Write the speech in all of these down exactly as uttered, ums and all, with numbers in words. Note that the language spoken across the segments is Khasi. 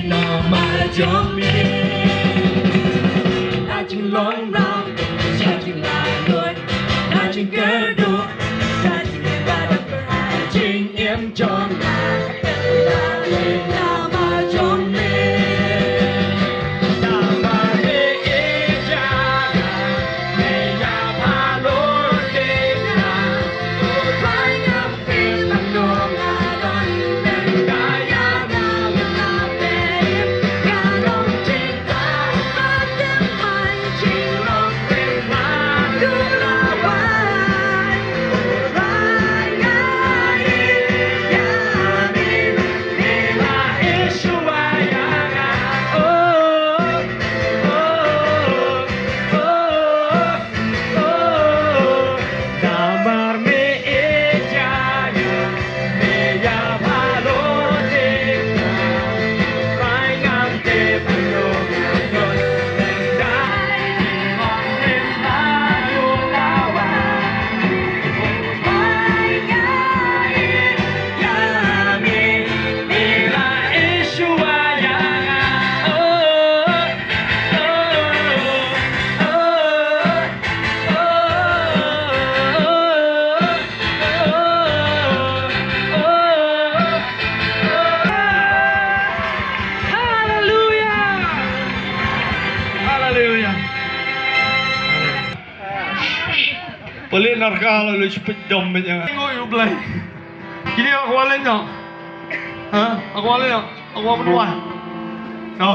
Namar jong me, na jinglong rong, sha jinglaitluid, na jingkyrduh, na jingïabadonbor ha jingim jong nga. Namar jong me, namar me ïeit ïa nga, me ïa phalor ïa nga, u Trai ngam Haleluya. Haleluya. Palik narka la lu chipit dom bit yang. Ngoi u Blei. Kini aku walin no. Ha? Aku walin no. Aku walin no. No.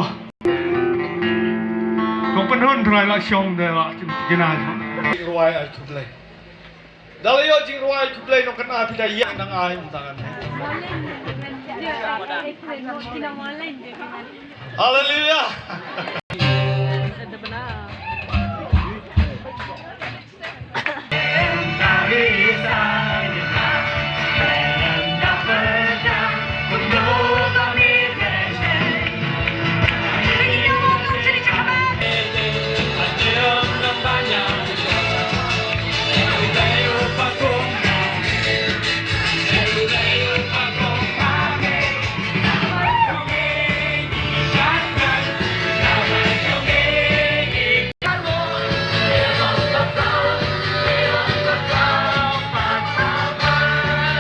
Ko penhun Trai la shong de la chim kina. Ruai ai tu Blei. Da la ïoh jingrwai khublei nongkynmaw phi da ïa nang ai mynta kan. Haleluya.